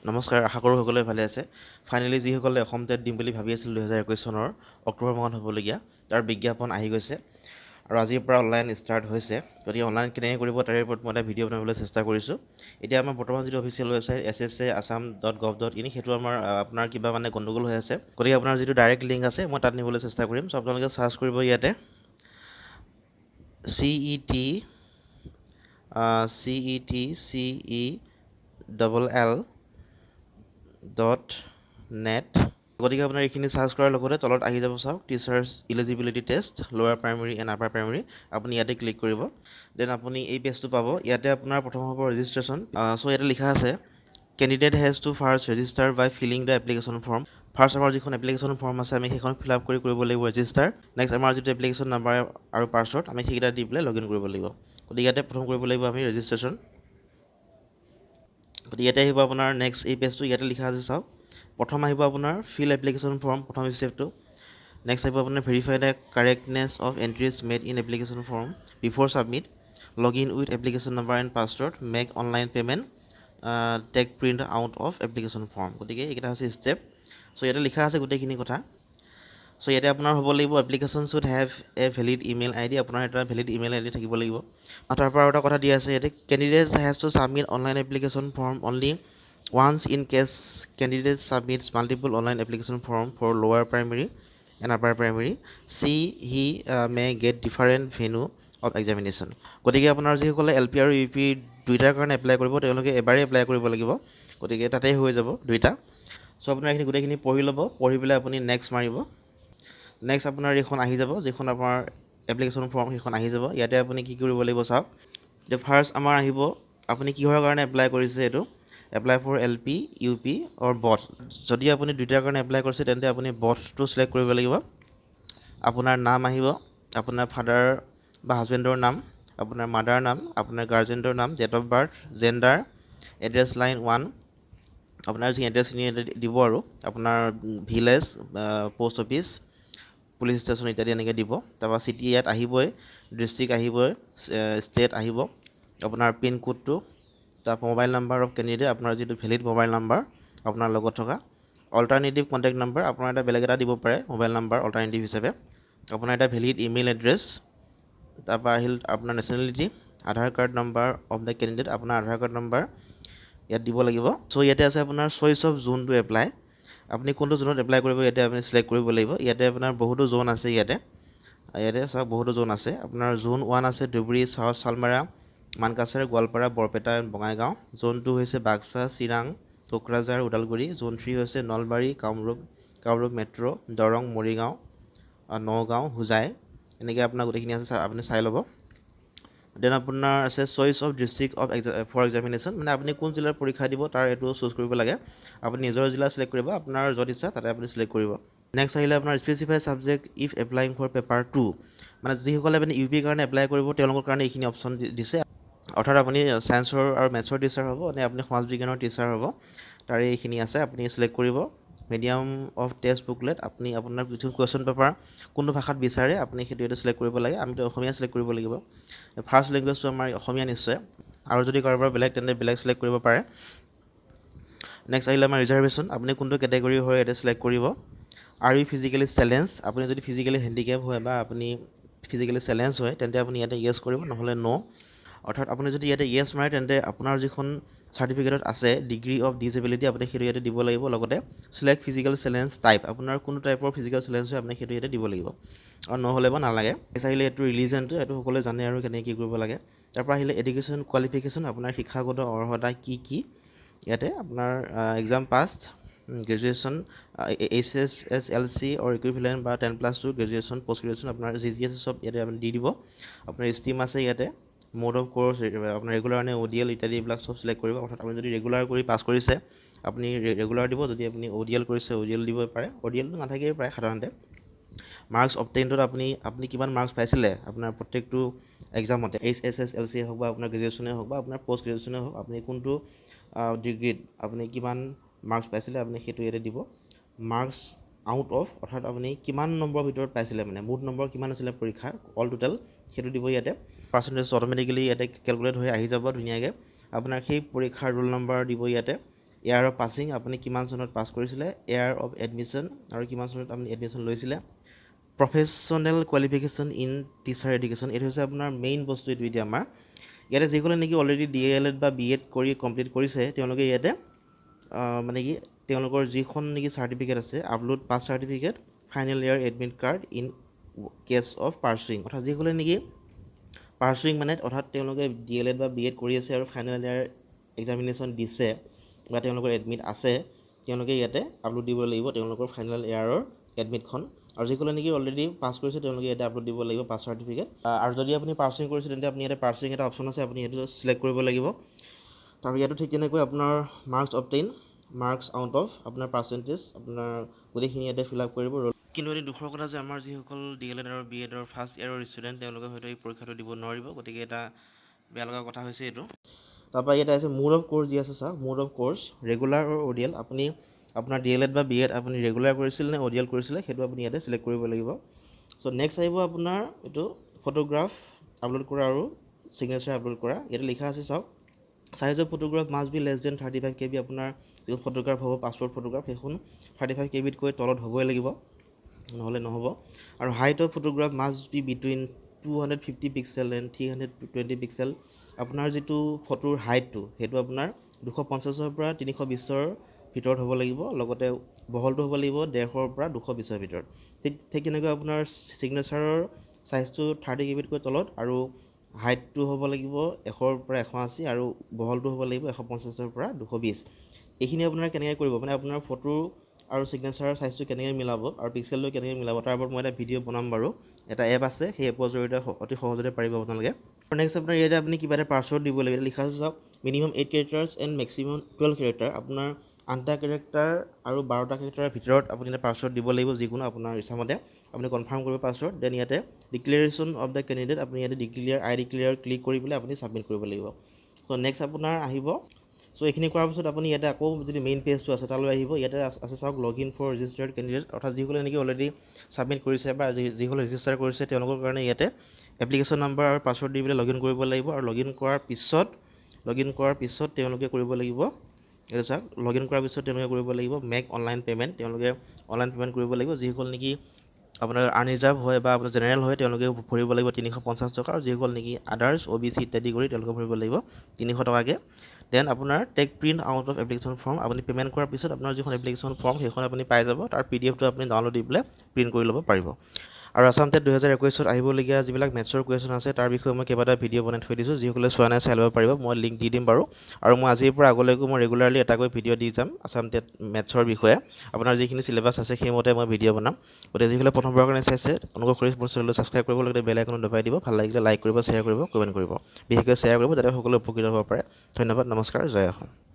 নমস্কাৰ, আশা কৰোঁ সকলোৱে ভালে আছে। ফাইনেলি যিসকলে অসম টেট দিম বুলি ভাবি আছিল, 2021 চনৰ অক্টোবৰ মাহত হ'বলগীয়া, তাৰ বিজ্ঞাপন আহি গৈছে আৰু আজিৰ পৰা অনলাইন ষ্টাৰ্ট হৈছে। গতিকে অনলাইন কেনেকৈ কৰিব, তাৰে ওপৰত মই এটা ভিডিঅ' বনাবলৈ চেষ্টা কৰিছোঁ। এতিয়া আমাৰ বৰ্তমান যিটো অফিচিয়েল ৱেবছাইট ssaassam.gov.in, সেইটো আমাৰ আপোনাৰ কিবা মানে গণ্ডগোল হৈ আছে। গতিকে আপোনাৰ যিটো ডাইৰেক্ট লিংক আছে, মই তাত নিবলৈ চেষ্টা কৰিম। চ' আপোনালোকে চাৰ্চ কৰিব ইয়াতে CET CET CE double L dot net। গতিকে আপোনাৰ এইখিনি চাৰ্চ কৰাৰ লগতে তলত আহি যাব চাওক, Teachers Eligibility Test, Lower Primary and Upper Primary। আপুনি ইয়াতে ক্লিক কৰিব। Then আপুনি এই পেজটো পাব। ইয়াতে আপোনাৰ প্ৰথম হ'ব ৰেজিষ্ট্ৰেশ্যন। চ' ইয়াতে লিখা আছে, "Candidate has to first register by filling the application form." First আমাৰ যিখন এপ্লিকেশ্যন ফৰ্ম আছে, আমি সেইখন ফিল আপ কৰি কৰিব লাগিব ৰেজিষ্টাৰ। নেক্সট আমাৰ যিটো এপ্লিকেশ্যন নাম্বাৰ আৰু পাছৱৰ্ড, আমি সেইকেইটা দি পেলাই লগ ইন কৰিব লাগিব। গতিকে ইয়াতে প্ৰথম কৰিব লাগিব আমি ৰেজিষ্ট্ৰেশ্যন। গতিকে ইয়াতে আহিব আপোনাৰ নেক্সট এই পেজটো। ইয়াতে লিখা আছে চাওক, প্ৰথম আহিব আপোনাৰ ফিল এপ্লিকেশ্যন ফৰ্ম, প্ৰথম ষ্টেপটো। নেক্সট আহিব আপোনাৰ verify the correctness of entries made in application form before submit, log in with application number and password, make online payment, take print out of application form। গতিকে এইকেইটা হৈছে step. চ' ইয়াতে লিখা আছে গোটেইখিনি কথা। চ' ইয়াতে আপোনাৰ হ'ব লাগিব, application should have a valid email ID। আপোনাৰ এটা ভেলিড ইমেইল আই ডি থাকিব লাগিব। আৰু তাৰ পৰা আৰু এটা কথা দিয়া আছে ইয়াতে, candidate has to submit online application form only once. In case candidate submits multiple online application form for Lower Primary and Upper Primary, she, he may get different venue of examination। গতিকে আপোনাৰ যিসকলে L P আৰু U P দুইটাৰ কাৰণে apply কৰিব, তেওঁলোকে এবাৰেই apply কৰিব লাগিব। গতিকে তাতেই হৈ যাব দুইটা। চ' আপোনাৰ এইখিনি গোটেইখিনি পঢ়ি ল'ব। পঢ়ি পেলাই আপুনি নেক্সট মাৰিব। নেক্সট আপোনাৰ এইখন আহি যাব, যিখন আপোনাৰ এপ্লিকেশ্যন ফৰ্ম, সেইখন আহি যাব। ইয়াতে আপুনি কি কৰিব লাগিব চাওক। এতিয়া ফাৰ্ষ্ট আমাৰ আহিব আপুনি কিহৰ কাৰণে এপ্লাই কৰিছে এইটো, apply for LP, UP or both। যদি আপুনি দুইটাৰ কাৰণে এপ্লাই কৰিছে, তেন্তে আপুনি বথটো চিলেক্ট কৰিব লাগিব। আপোনাৰ নাম আহিব, আপোনাৰ ফাদাৰ বা হাজবেণ্ডৰ নাম, আপোনাৰ মাদাৰ নাম, আপোনাৰ গাৰ্জেণ্টৰ নাম, date of birth, gender, address line one, আপোনাৰ যি এড্ৰেছখিনি দিব আৰু আপোনাৰ village, post office, police station ইত্যাদি এনেকৈ দিব। তাৰপৰা চিটি ইয়াত আহিবই, ডিষ্ট্ৰিক্ট আহিবই, ষ্টেট আহিব, আপোনাৰ পিন কোডটো, তাৰপৰা মোবাইল নাম্বাৰ অফ কেণ্ডিডেট, আপোনাৰ যিটো ভেলিড মোবাইল নাম্বাৰ আপোনাৰ লগত থকা, অল্টাৰনেটিভ কণ্টেক্ট নাম্বাৰ, আপোনাৰ এটা বেলেগ এটা দিব পাৰে মোবাইল নাম্বাৰ অল্টাৰনেটিভ হিচাপে, আপোনাৰ এটা ভেলিড ইমেইল এড্ৰেছ। তাৰপৰা আহিল আপোনাৰ nationality, Aadhaar card number of the candidate, আপোনাৰ আধাৰ কাৰ্ড নাম্বাৰ ইয়াত দিব লাগিব। চ' ইয়াতে আছে আপোনাৰ choice of zone to apply। আপুনি কোনটো জোনত এপ্লাই কৰিব, ইয়াতে আপুনি চিলেক্ট কৰিব লাগিব। ইয়াতে আপোনাৰ বহুতো জোন আছে। ইয়াতে চাওক, বহুতো জোন আছে। আপোনাৰ জোন ওৱান আছে ধুবুৰী, চাউথ শালমাৰা, মানকাছাৰ, গোৱালপাৰা, বৰপেটা, বঙাইগাঁও। জোন টু হৈছে বাক্সা, চিৰাং, কোকৰাঝাৰ, ওদালগুৰি। জোন থ্ৰী হৈছে নলবাৰী, কামৰূপ, কামৰূপ মেট্ৰ', দৰং, মৰিগাঁও, নগাঁও, হোজাই। এনেকৈ আপোনাৰ গোটেইখিনি আছে, আপুনি চাই ল'ব। Then আপোনাৰ আছে choice of district of for examination, মানে আপুনি কোন জিলাৰ পৰীক্ষা দিব, তাৰ এইটো চুজ কৰিব লাগে। আপুনি নিজৰ জিলা চিলেক্ট কৰিব, আপোনাৰ য'ত ইচ্ছা তাতে আপুনি চিলেক্ট কৰিব। নেক্সট আহিলে আপোনাৰ specify subject if applying for paper two, মানে যিসকলে মানে ইউ পিৰ কাৰণে এপ্লাই কৰিব, তেওঁলোকৰ কাৰণে এইখিনি অপশ্যন দিছে। অৰ্থাৎ আপুনি ছায়েন্সৰ আৰু মেথছৰ টিচাৰ হ'ব নে আপুনি সমাজ বিজ্ঞানৰ টিচাৰ হ'ব, তাৰে এইখিনি আছে, আপুনি চিলেক্ট কৰিব। মিডিয়াম অফ টেষ্ট বুকলেট, আপুনি আপোনাৰ যিটো কুৱেশ্যন পেপাৰ কোনটো ভাষাত বিচাৰে, আপুনি সেইটো ইয়াতে চিলেক্ট কৰিব লাগে। আমিতো অসমীয়া চিলেক্ট কৰিব লাগিব। ফাৰ্ষ্ট লেংগুৱেজটো আমাৰ অসমীয়া নিশ্চয়, আৰু যদি কাৰোবাৰ বেলেগ, তেন্তে বেলেগ চিলেক্ট কৰিব পাৰে। নেক্সট আহিলে আমাৰ ৰিজাৰ্ভেশ্যন, আপুনি কোনটো কেটেগৰী হয় ইয়াতে চিলেক্ট কৰিব। Are you physically challenged? আপুনি যদি ফিজিকেলি হেণ্ডিকেপ হয় বা আপুনি ফিজিকেলি চেলেঞ্জ হয়, তেন্তে আপুনি ইয়াতে য়েছ কৰিব, নহ'লে ন'। অৰ্থাৎ আপুনি যদি ইয়াতে য়েছ মাৰে, তেন্তে আপোনাৰ যিখন চাৰ্টিফিকেটত আছে ডিগ্ৰী অফ ডিজেবিলিটি, আপুনি সেইটো ইয়াতে দিব লাগিব। লগতে চিলেক্ট ফিজিকেল চেলেঞ্জ টাইপ, আপোনাৰ কোনটো টাইপৰ ফিজিকেল চেলেঞ্জ হয়, আপুনি সেইটো ইয়াতে দিব লাগিব আৰু নহ'লে বা নালাগে। নেক্সট আহিলে এইটো ৰিলিজনটো, এইটো সকলোৱে জানে আৰু কেনেকৈ কি কৰিব লাগে। তাৰপৰা আহিলে এডুকেশ্যন কোৱালিফিকেশ্যন, আপোনাৰ শিক্ষাগত অৰ্হতা কি কি। ইয়াতে আপোনাৰ exam pass, graduation, HSSLC or equivalent বা 10+2, graduation, post graduation, আপোনাৰ যি যি আছে চব ইয়াতে আপুনি দি দিব। আপোনাৰ ষ্ট্ৰীম আছে ইয়াতে, মোড অফ কৰ্চ, আপোনাৰ ৰেগুলাৰ নে অ' ডি এল ইত্যাদি, এইবিলাক চব চিলেক্ট কৰিব। অৰ্থাৎ আপুনি যদি ৰেগুলাৰ কৰি পাছ কৰিছে, আপুনি ৰেগুলাৰ দিব। যদি আপুনি অ' ডি এল কৰিছে, অ' ডি এল দিব পাৰে। অ' ডি এলটো নাথাকেই প্ৰায় সাধাৰণতে। মাৰ্কছ অবটেইনটোত আপুনি কিমান মাৰ্কছ পাইছিলে আপোনাৰ প্ৰত্যেকটো এক্সামতে, এইচ এছ এছ এল চিয়ে হওক বা আপোনাৰ গ্ৰেজুৱেশ্যনেই হওক বা আপোনাৰ পষ্ট গ্ৰেজুৱেশ্যনেই হওক, আপুনি কোনটো ডিগ্ৰীত আপুনি কিমান মাৰ্কছ পাইছিলে, আপুনি সেইটো ইয়াতে দিব। মাৰ্কছ আউট অফ, অৰ্থাৎ আপুনি কিমান নম্বৰৰ ভিতৰত পাইছিলে, মানে মুঠ নম্বৰ কিমান আছিলে পৰীক্ষা অল টোটেল, সেইটো দিব ইয়াতে। পাৰ্চেণ্টেজ অট'মেটিকেলি ইয়াতে কেলকুলেট হৈ আহি যাব ধুনীয়াকৈ। আপোনাৰ সেই পৰীক্ষাৰ ৰোল নম্বৰ দিব ইয়াতে। ইয়াৰ অফ পাছিং, আপুনি কিমান চনত পাছ কৰিছিলে, ইয়াৰ অফ এডমিশ্যন আৰু কিমান চনত আপুনি এডমিশ্যন লৈছিলে, Professional qualification in teacher education. এইটো হৈছে আপোনাৰ মেইন বস্তু। এইটো এতিয়া আমাৰ ইয়াতে যিসকলে নেকি অলৰেডি ডি.এল.এড বা বি.এড কৰি কমপ্লিট কৰিছে, তেওঁলোকে ইয়াতে মানে কি তেওঁলোকৰ যিখন নেকি চাৰ্টিফিকেট আছে, Upload pass certificate, final year admit card in case of pursuing। অৰ্থাৎ যিসকলে নেকি পাৰ্চুইং, মানে অৰ্থাৎ তেওঁলোকে ডি.এল.এড বা বি.এড কৰি আছে আৰু ফাইনেল ইয়াৰ এক্সামিনেশ্যন দিছে বা তেওঁলোকৰ এডমিট আছে, তেওঁলোকে ইয়াতে আপলোড দিব লাগিব তেওঁলোকৰ ফাইনেল ইয়াৰৰ এডমিটখন। আৰু যিসকলে নেকি অলৰেডি পাছ কৰিছে, তেওঁলোকে ইয়াতে আপলোড দিব লাগিব পাছ চাৰ্টিফিকেট। আৰু যদি আপুনি পাৰ্চুইং কৰিছে, তেন্তে আপুনি ইয়াতে পাৰ্চুইং এটা অপশ্যন আছে, আপুনি সেইটো চিলেক্ট কৰিব লাগিব। আৰু ইয়াতো ঠিক তেনেকৈ আপোনাৰ marks obtain, marks out of, আপোনাৰ পাৰ্চেণ্টেজ, আপোনাৰ গোটেইখিনি ইয়াতে ফিল আপ কৰিব। কিন্তু এটি দুখৰ কথা যে আমাৰ যিসকল ডি.এল.এড আৰু বি.এডৰ ফাৰ্ষ্ট ইয়াৰৰ ষ্টুডেণ্ট, তেওঁলোকে হয়তো এই পৰীক্ষাটো দিব নোৱাৰিব। গতিকে এটা বেয়া লগা কথা হৈছে এইটো। তাৰপৰা ইয়াতে আছে মোড অফ ক'ৰ্চ যি আছে চাওক, mode of course regular আৰু অডিয়েল। আপুনি আপোনাৰ ডি.এল.এড বা বি.এড আপুনি ৰেগুলাৰ কৰিছিল নে অডিয়েল কৰিছিলে, সেইটো আপুনি ইয়াতে চিলেক্ট কৰিব লাগিব। চ' নেক্সট আহিব আপোনাৰ এইটো ফটোগ্ৰাফ আপলোড কৰা আৰু ছিগনেচাৰ আপলোড কৰা। ইয়াতে লিখা আছে চাওক, size of photograph must be less than 35 KB। আপোনাৰ যিখন ফটোগ্ৰাফ হ'ব, পাছপৰ্ট ফটোগ্ৰাফ, সেইখন 35 কেবিতকৈ তলত হ'বই লাগিব, নহ'লে নহ'ব। আৰু height of photograph must be between 250 pixel and 320 pixel। আপোনাৰ যিটো ফটোৰ হাইটটো, সেইটো আপোনাৰ 250ৰ পৰা 320ৰ ভিতৰত হ'ব লাগিব। লগতে বহলটো হ'ব লাগিব 150ৰ পৰা 220ৰ ভিতৰত। ঠিক ঠিক তেনেকৈ আপোনাৰ ছিগনেচাৰৰ চাইজটো 30 কেবিতকৈ তলত আৰু হাইটটো হ'ব লাগিব 100ৰ পৰা 180 আৰু বহলটো হ'ব লাগিব 150ৰ পৰা 220। এইখিনি আপোনাৰ কেনেকৈ কৰিব, মানে আপোনাৰ ফটো আৰু ছিগনেচাৰৰ চাইজটো কেনেকৈ মিলাব আৰু পিক্সেলটো কেনেকৈ মিলাব, তাৰ ওপৰত মই এটা ভিডিঅ' বনাম বাৰু। এটা এপ আছে, সেই এপৰ জৰিয়তে অতি সহজতে পাৰিব আপোনালোকে। নেক্সট আপোনাৰ ইয়াতে আপুনি কিবা এটা পাছৱৰ্ড দিব লাগিব। লিখা আছে চাওক, minimum 8 characters and maximum 12 character। আপোনাৰ 8টা কেৰেক্টাৰ আৰু 12টা কেৰেক্টাৰৰ ভিতৰত আপুনি এটা পাছৱৰ্ড দিব লাগিব, যিকোনো আপোনাৰ ইচ্ছামতে। আপুনি কনফাৰ্ম কৰিব পাছৱৰ্ড। Then ইয়াতে ডিক্লেৰেশ্যন অফ the candidate, আপুনি ইয়াতে ডিক্লেয়াৰ, আই ডিক্লেয়াৰ ক্লিক কৰি পেলাই আপুনি ছাবমিট কৰিব লাগিব। চ' নেক্সট আপোনাৰ আহিব। চ' এইখিনি কৰাৰ পিছত আপুনি ইয়াতে আকৌ যদি মেইন পেজটো আছে, তালৈ আহিব। ইয়াতে আছে চাওক, log in for registered candidate। অৰ্থাৎ যিসকলে নেকি অলৰেডি ছাবমিট কৰিছে বা যিসকলে ৰেজিষ্টাৰ কৰিছে, তেওঁলোকৰ কাৰণে ইয়াতে এপ্লিকেশ্যন নাম্বাৰ আৰু পাছৱৰ্ড দি পেলাই লগ ইন কৰিব লাগিব। আৰু লগ ইন কৰাৰ পিছত তেওঁলোকে কৰিব লাগিব, এইটো চাওক, লগ ইন কৰাৰ পিছত তেওঁলোকে কৰিব লাগিব মেক অনলাইন পে'মেণ্ট। তেওঁলোকে অনলাইন পে'মেণ্ট কৰিব লাগিব। যিসকল নেকি আপোনাৰ আনৰিজাৰ্ভ হয় বা আপোনাৰ জেনেৰেল হয়, তেওঁলোকে ভৰিব লাগিব 350 টকা আৰু যিসকল নেকি আদাৰ্ছ, অ' বি চি ইত্যাদি কৰি, তেওঁলোকে ভৰিব লাগিব 300 টকাকৈ। Then আপোনাৰ take print out of application form। আপুনি পে'মেণ্ট কৰাৰ পিছত আপোনাৰ যিখন এপ্লিকেশ্যন ফৰ্ম, সেইখন আপুনি পাই যাব। তাৰ পিডিএফটো আপুনি ডাউনলোড দি পেলাই প্ৰিণ্ট কৰি ল'ব পাৰিব। আৰু আছাম টেট 2021ত আহিবলগীয়া যিবিলাক মেথছৰ কুৱেশ্যন আছে, তাৰ বিষয়ে মই কেইবাটাও ভিডিঅ' বনাই থৈ দিছোঁ। যিসকলে চোৱা নাই, চাই ল'ব পাৰিব। মই লিংক দি দিম বাৰু। আৰু মই আজিৰ পৰা আগলৈকো মই ৰেগুলাৰলি এটাকৈ ভিডিঅ' দি যাম আছাম টেট মেথছৰ বিষয়ে। আপোনাৰ যিখিনি চিলেবাছ আছে, সেইমতে মই ভিডিঅ' বনাম। গতিকে যিসকলে প্ৰথমবাৰৰ কাৰণে চাইছে, অনুগ্ৰহ কৰি মোৰ চেনেলটো ছাবস্ক্ৰাইব কৰিব, লগতে বেল আইকনো দবাই দিব। ভাল লাগিলে লাইক কৰিব, শ্বেয়াৰ কৰিব, কমেণ্ট কৰিব। বিশেষকৈ শ্বেয়াৰ কৰিব, যাতে সকলোৱে উপকৃত হ'ব পাৰে। ধন্যবাদ, নমস্কাৰ, জয় অসম।